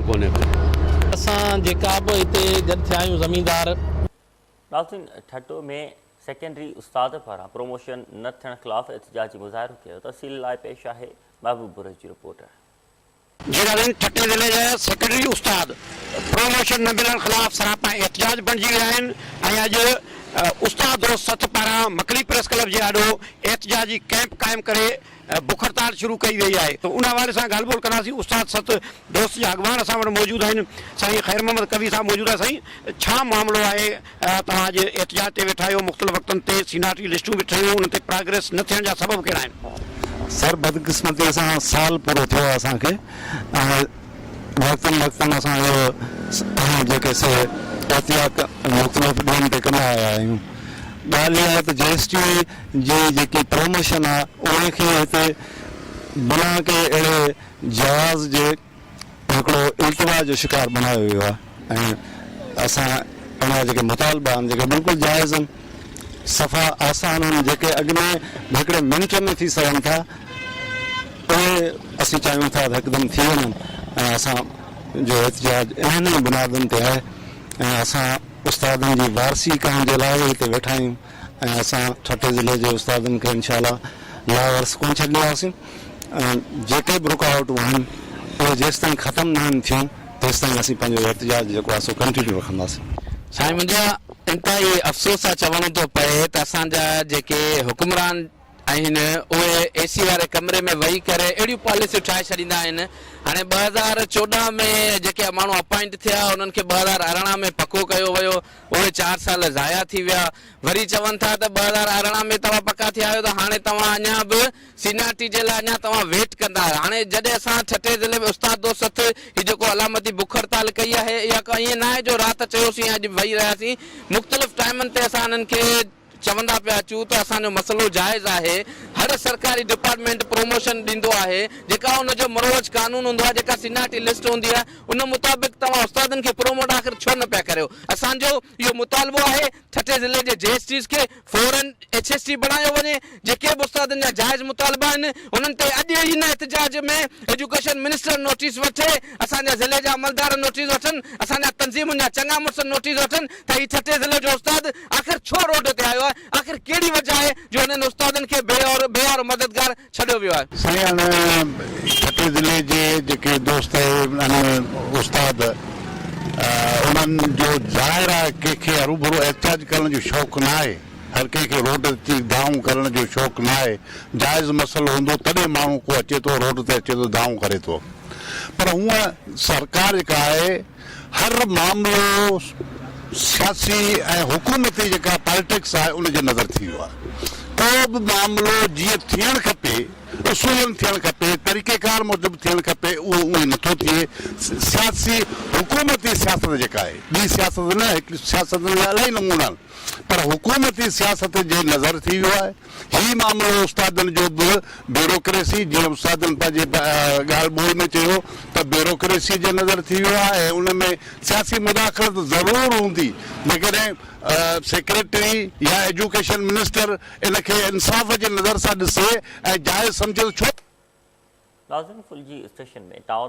ڪونهي ڪو. اسان جيڪا به هتي گڏ ٿيا آهيون زميندار. ناظرين ٺٽو ۾ سيڪنڊري استاد پاران پروموشن نه ٿيڻ خلاف احتجاجي مظاهرو ڪيو تفصيل لاء پيش آهي محبوب بروهي جي رپورٽ. جي ناظرين ٺٽي ضلعي جا سيڪنڊري استاد پروموشن نه ملڻ خلاف سراپا احتجاج بڻجي ويا آهن ۽ اڄ استاد دوست سٿ پاران مڪلي پريس ڪلب جي آڏو احتجاجي ڪئمپ قائم ڪري بک هڙتال شروع ڪئي وئي آهي ته ان حوالي سان ڳالهه ٻولهه ڪنداسين استاد ست دوست جا اڳواڻ اسان وٽ موجود آهن سائين خير محمد قوي صاحب موجود آهي سائين ڇا معاملو آهي توهان اڄ احتجاج تي ويٺا آهيو مختلف وقتن تي سينارٽي لسٽون به ٺهيون انهن تي پراگريس نه ٿيڻ جا سبب ڪهڙا آهن؟ سر بدقسمتي سان سال پورو ٿيو آهي اسان کي ۽ وقتن وقتن اسان اهو جيڪي سي احتياط مختلف ڏينهن تي ڪندا آيا آهيون ڳالهه اها آهي ته جي ايس ٽي جي جيڪي پروموشن آهي ان کي هتي بنا ڪنهن اهڙي جواز جي هڪڙو التوا جو شڪار بڻايو ويو آهي ۽ اسان ان جا جيڪي مطالبا آهن جيڪي بلڪل جائز آهن صفا آسان آهن جيڪي اڳ ۾ به هڪڙي منٽ ۾ ٿي سگهن ٿا اهي اسين چاهيون ٿا ته هڪدم ٿي وڃن ۽ اسان جو احتجاج انهن ئي بنيادن تي آهي ۽ اسان استادن جي وارثي ڪرڻ جي لاء هتي ويٺا آهيون ۽ اسان ٺٽي ضلعي جي استادن کي انشاء الله لاوارث ڪونه ڇڏينداسين ۽ جيڪي به رڪاوٽون آهن اهي جيستائين ختم ناهن ٿيون تيستائين اسين پنهنجو احتجاج جيڪو آهي سو ڪنٽينيو رکنداسين. سائين منهنجا انتهائي افسوس سان چوڻو ٿو پئي ته اسان جا جيڪي حڪمران آهن اهي اي سي واري ڪمري ۾ ويهي ڪري اهڙيون پاليسيون ٺاهي ڇڏيندا آهن هاڻي 2014 ۾ جيڪي ماڻهو اپائنٽ ٿيا انهن کي 2018 ۾ پڪو ڪيو ويو اهي چار سال ضايع ٿي ويا وري چون ٿا ته 2018 ۾ توهان پڪا ٿيا آهيو ته هاڻي توهان اڃا به سينارٽي جي لاء اڃا توهان ويٽ ڪندا آهيو. هاڻي جڏهن اسان ٺٽي ضلعي ۾ استاد دوست سٿ هي جيڪو علامتي بک هڙتال ڪئي آهي اها ڪا ائين ناهي جو رات چيوسين ۽ اڄ ويهي رهياسين مختلف ٽائيمن تي اسان انهن کي چوندا پيا اچون ته اسان جو مسئلو جائز آهي هر سرڪاري ڊپارٽمينٽ پروموشن ڏيندو آهي جيڪا ان جو مروج قانون هوندو آهي جيڪا سينارٽي لسٽ هوندي آهي ان مطابق توهان استادن کي پروموٽ آخر ڇو نه پيا ڪريو اسان جو اهو مطالبو آهي ٺٽي ضلعي جي جي ايس ٽيز کي فورن ايڇ ايس ٽي بڻايو وڃي، جيڪي به استادن جا جائز مطالبا آهن انهن تي اڄ ئي هن احتجاج ۾ ايجوڪيشن منسٽر نوٽيس وٺي، اسان جا ضلعي جا عملدار نوٽيس وٺن، اسان جا تنظيمن جا چڱا مڙس نوٽيس وٺن ته هي ٺٽي ضلعي جو استاد آخر ڇو روڊ تي آيو آهي، آخر ڪهڙي وجه آهي جو هنن استادن کي بي اور بي يار و مددگار ڇڏيو ويو آهي. سائين هاڻ ٺٽي ضلعي جي جيڪي دوست آهن استاد انهن جو ظاهر آهي ڪنهن کي هروڀرو احتجاج ڪرڻ جو شوق نه آهي هر ڪنهن کي روڊ تي دانهون ڪرڻ جو شوق نه آهي جائز مسئلو هوندو تڏهن ماڻهو ڪو اچي ٿو روڊ تي اچي ٿو دانهون ڪري ٿو پر هونء سرڪار جيڪا آهي هر معاملو سياسي ۽ حڪومتي جيڪا پالٽڪس آهي ان جي نظر ٿي ويو آهي. ڪو به معاملو جيئن ٿيڻ کپي، اصولن ٿيڻ کپي، طريقيڪار موجب ٿيڻ کپي اهو اونئين نٿو ٿئي. سياسي حڪومتي سياست جيڪا آهي، ٻي سياست نه، هڪ سياست جا الاهي نمونا آهن پر حڪومتي سياست جي نظر ٿي ويو آهي. هي معاملو استادن جو به بيوروڪريسي جيئن استادن پنهنجي ڳالهه ٻولهه ۾ چيو ته بيوروڪريسي جي نظر ٿي ويو آهي ۽ ان ۾ سياسي مداخلت ضرور هوندي جيڪڏهن سيڪريٽري يا ايجوڪيشن منسٽر ان کي انصاف جي نظر سان ڏسي ۽ جائز سمجهي ته ڇو ناظم ڦلجي اسٽيشن ۾ ٽائون.